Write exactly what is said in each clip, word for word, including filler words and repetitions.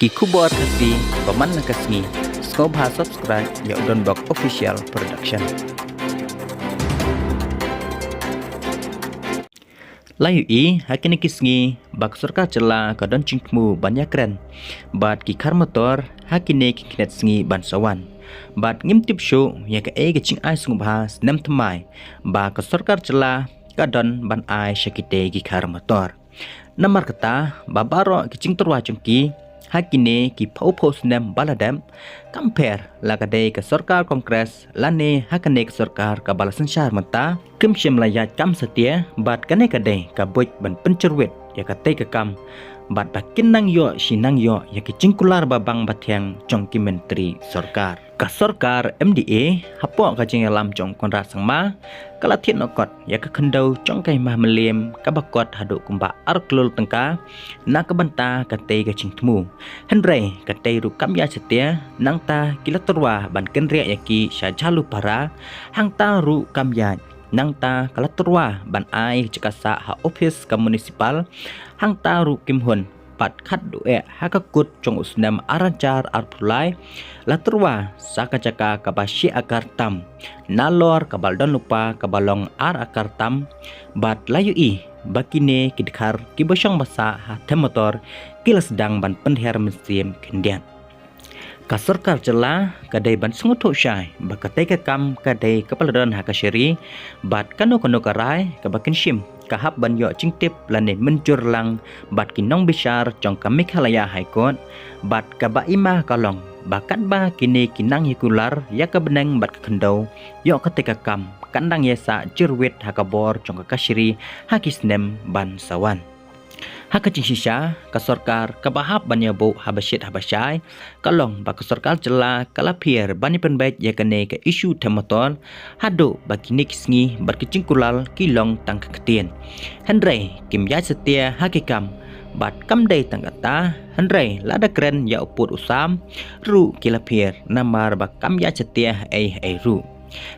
Ki khubor Khasi ba man la ka sngi. Sngewbha subscribe ïa u Donbok Official Production. La ïohi ha kine ki sngi ba ka sorkar jylla ka don jingthmu ban ïakren bad ki khar motor ha kine ki khyndiat sngi ban sa wan. Bad ngim tip shuh ïa kaei ka jingai sngewbha snem thymmai ba ka sorkar jylla ka don ban ai sha kitei ki khar motor. Namar kata ba baroh ki jingtyrwa jong ki ha kine ki phew phew snem ba la dep, kam pher la ka dei ka sorkar Congress lane ha kane ka sorkar kaba la synshar mynta, kim shym la ïaid kam satia. Bad kane ka dei ka buit ban pynjyrwit ïa katei ka kam bad ba kin nang ïoh shi nang ïoh ïa ki jingkular ba bang ba thiang jong ki myntri sorkar. Ka sorkar M D A hapoh ka jingïalam jong Conrad Sangma ka la thied noh kot ïa ka khyndew jong ka hima Mylliem kaba kot haduh kumba ar klur tyngka na ka bynta katei ka jingthmu. Hynrei katei ruh kam ïaid satia, nangta ki la tyrwa ban kynriah ïa ki sha Jhalupara, hangta ruh kam ïaid, nangta ka la tyrwa ban ai jaka sah ha ophis ka municipal, hangta ruh kim hun. Bad khatduh eh ha ka kut jong u snem ar hajar arphew lai la tyrwa sa ka jaka kaba shi akar tam, nalor kaba la don lypa kaba long ar akar tam. Bad la ïohi ba kine ki dkhar kiba shong ba sah ha them motor ki la sdang ban pynhiar mynsiem khyndiat. Ka sorkar jylla ka dei ban sngewthuh shai ba katei ka kam ka dei kaba la don ha ka shari, bad kano kano ka rai kaba kin shim ka hap ban ïoh jingtip lane mynjur lang bad ki nongbishar jong ka Meghalaya High Court. Bad kaba ima ka long ba katba kine ki nang ïa kular ïa ka bneng bad ka khyndew, ïoh katei ka kam kan dang ïa sah jyrwit ha ka bor jong ka kashari ha ki snem ban sa wan. Ha ka jingshisha, ka sorkar kaba hap ban ïabuh haba shit haba shai ka long ba ka sorkar jylla ka la pher ban ïa pynbeit ïa kane ka issue them motor haduh ba kine ki sngi bad ki jingkular ki long tang ka ktien. Hynrei kim ïaid satia ha ki kam. Bad kam dei tang kata, hynrei lada kren ïa u pud u sam ruh ki la pher namar ba kam ïaid satia ha ei ha ei ruh.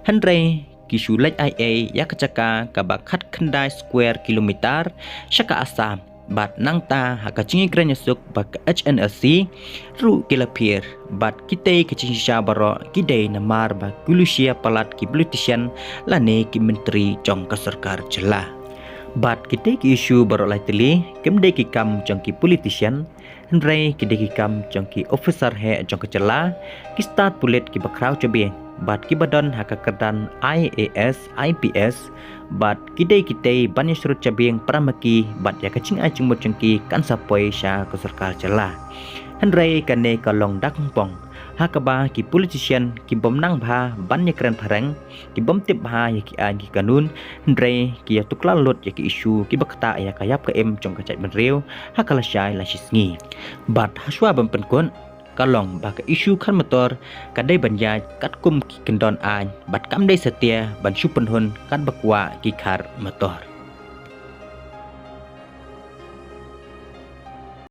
Hynrei ki shu leit ai ei ïa ka jaka kaba khatkhyndai square kilometer sha ka Assam. Bad nangta ha ka jingïakren ïasuk bad ka H N L C ruh ki la pher. Bad kitei ki jingshisha baroh ki dei namar ba ki la shia palat ki politician lane ki myntri jong ka sorkar jylla. Bad kitei ki issue baroh lai tylli kim dei ki kam jong ki politician, hynrei ki dei ki kam jong ki officer heh jong ka jylla, ki stad pulit kiba khraw jabieng bad kiba don ha ka kyrdan I A S, I P S. Bad ki dei kitei ban ïasyrut jabieng para ma ki bad ïa ka jingai jingmut jong ki kan sa poi sha ka sorkar jylla. Hynrei kane ka long da kongpong ha kaba ki politician ki bym nang bha ban ïakren phareng, ki bym tip bha ïa ki aiñ ki kanun, hynrei ki ïa tuklar lut ïa ki issue kiba ktah ïa ka ïap ka im jong ka jaitbynriew ha ka lashai lashisngi. Bad ha shuwa ban pynkut, ka long ba ka issue khar motor ka dei ban ïaid katkum ki kyndon aiñ bad kam dei satia ban shu pynhun katba kwah ki khar motor.